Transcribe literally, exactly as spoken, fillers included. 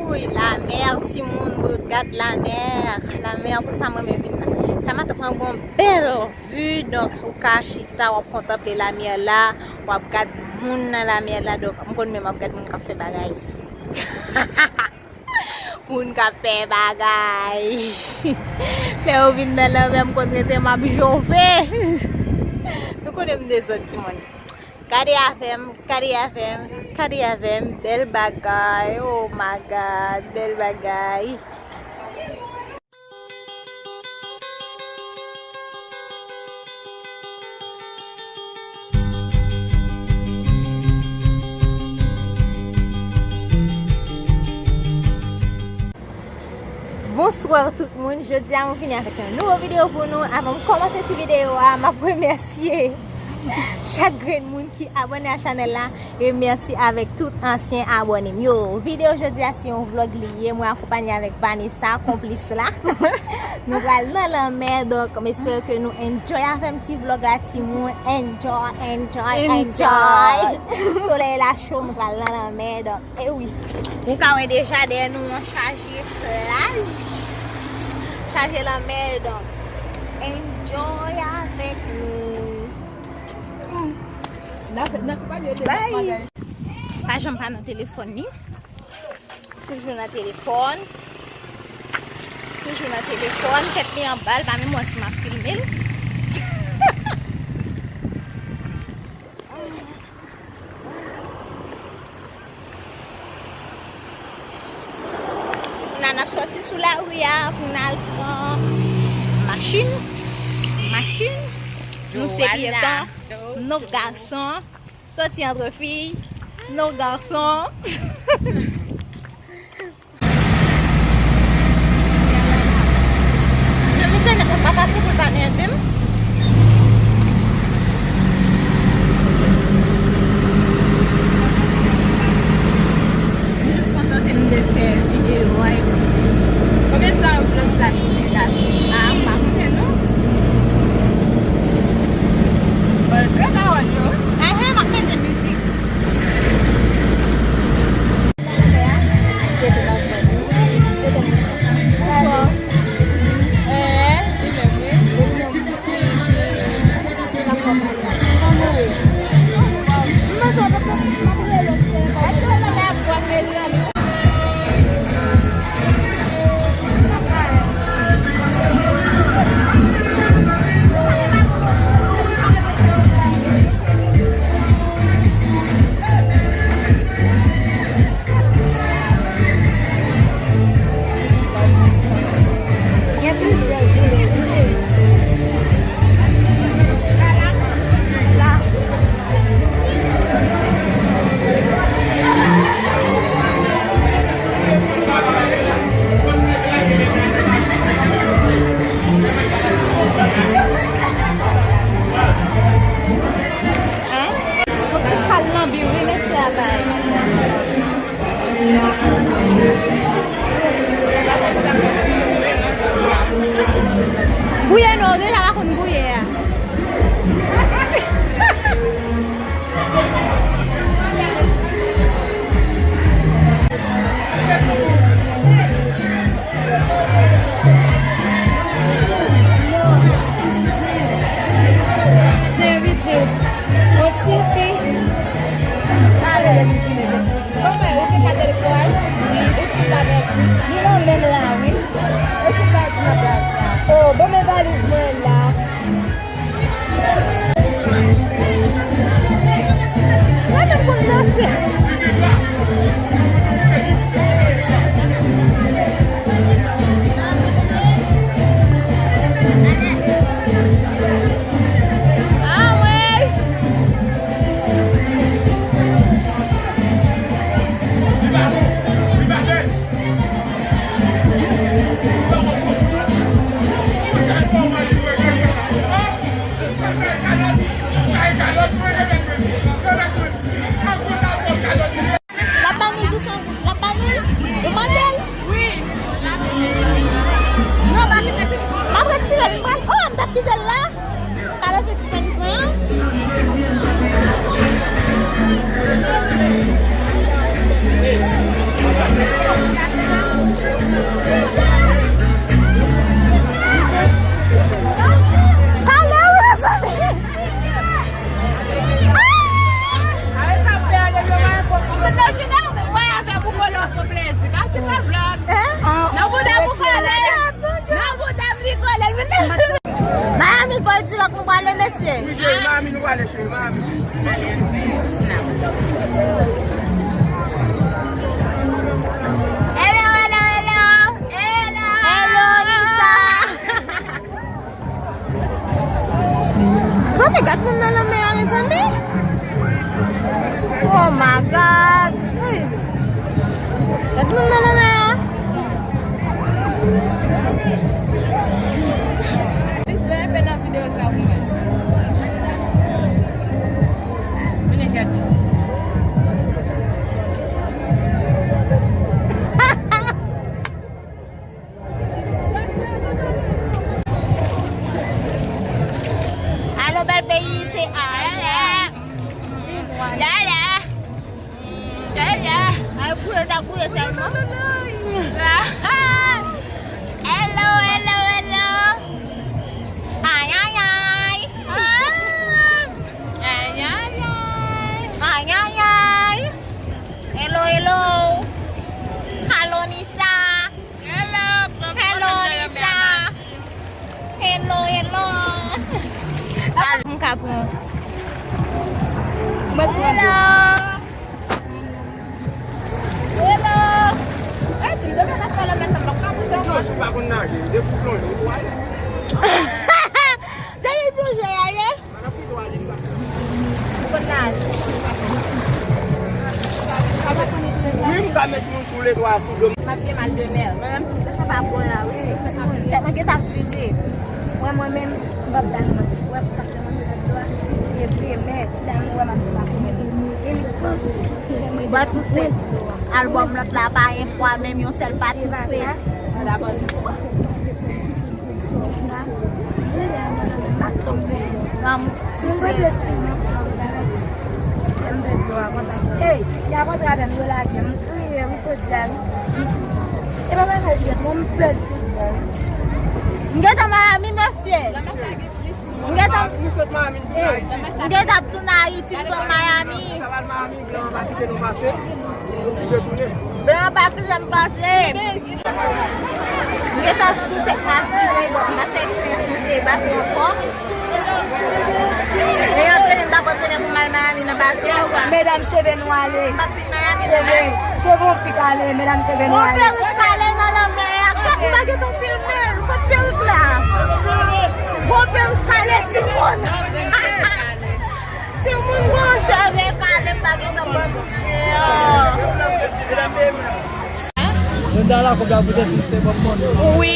Wouy, lamè, timoun, gad lamè. Lamè, pou sa mwen renmen vin la. Sa mwen ta pran yon bèl vi, donk ou ka chita, w ap kontanple lamè la, w ap gad moun nan lamè la, donk m konn menm ap gad moun k ap fè bagay. Moun k ap fè bagay. Lè yo vin nan lanmè, m konn rete, m ap jove. Nou konnen m dezòd, timoun. Gade avè m, gade avè m, gade avè m. Bèl bagay, oh my God, bèl bagay. Bonswa tout moun, jodi a mwen vini avèk yon nouvo videyo pou nou. Avan m kòmanse ti videyo a, m ap remèsye chak grenn moun ki abòne a chanèl la. E mèsi avèk tout ansyen abòne m yo. Videyo jodi a se yon vlog li ye. Mwen akonpanye avèk Vanessa, konplis la. Nou pral nan lanmè, donk m espere ke nou enjoy avè m ti vlog la, timoun. Enjoy, enjoy, enjoy. Solèy la cho, nou pral nan lanmè, donk, e wi. Ou ka wè deja dèyè nou an chaje plaj, chaje lanmè, donk enjoy avèk nou. Bay. Pa janm pa nan telefòn li. Toujou nan telefòn. Toujou nan telefòn. Tèt li anba, l pa menm wè si m ap filme l. Kounye a n ap sòti sou lari a pou n al pran machin. Machin. Nou se pyeton. Nou gason. Sòti antre fi. Nou gason. Menm entènèt mwen pa pase pou l pa nève m. M jis kontante m de fè videyo a epi. Konbyen tan vlog sa ki fè la? A, m pa konnen non. Bon, trè pa wòl yo. Enhen, m ap mete mizik. Gen plizyè koulè tou. Yon ti kal nan bi wi, mesye a bay. Gouye non, ou deja pa konn gouye a. Sèvitè, yon ti pi. Pale de li ki mete. Kòman ou te ka telefòn? Wi, ou sou la mèsi. Li nan menm la, wi. Ou sou la di nan plas la. Oh, bon, men valiz mwen la. Mwen menm konn danse. Ah, ouais. Hein? Nan bouda m ou kole. Nan bouda m li kole. Miami, fò l di lòt nou prale, mesye. Wi, cheri, Miami, nou prale, cheri, Miami. Hello, hello, hello. Hello. Hello, Lisa. Zanmi, gad moun nan lanmè a, mezanmi. Oh my God. Hey. Gad moun nan lanmè a. Alo, bèl peyi, se a. Lala. Lala. Ay, gouye, ta gouye sèlman. Hello, hello, hello. Ay, ay, ay. Ay, ay, ay. Ay, ay, ay. Hello, hello. Alo, Nisa. Hello, Lisa. Hello, hello. Al, m ka pran. Mwen pran de. Hello. Depi plonje, ou pwale. Depi plonje, a ye? Ou konn naje. Wi, m ka met moun sou le dwa sou do m. M ap gen mal de mer. Mwen menm, sa pa bon la, wi. Tèlman gen t ap vire. Mwen, mwen menm, m p ap ba nou manti. Wè, pou sa fè mwen met dlo a. E vre, men, ti dam nan wè m ap di pa pou mwen. E li pran. Ba touse. Albòm lòt la pa yon fwa, menm yon sèl pa touse. Nan, sou se Ey, y ap antre avè m, yo lage m, m kriye, wi, jodi a, wi. E pa bagay jwèt, non, m pèdi tout bon, wi. M gentan Miami, mesye. M gentan, m gentan ap tounen Ayiti, m sot Miami. Blan an pa kite m pase. M gentan sou tèt m ap vire, bon, m pa fè eksperyans moute bato ankò. E yo antrene m, t ap antrene pou m al Miami nan bato. Medam, cheve nou ale. M p ap vin Miami, non. Cheve, cheve yon fi kale, medam, cheve nou ale. Yon perik kale nan lanmè a. Kot ou pa gentan filme l? Kot perik la? Yon perik kale, timoun. Timoun, gon cheve kale, pa gentan manti. Brenda la, fòk y ap vide sou se bòb mòn. Wi.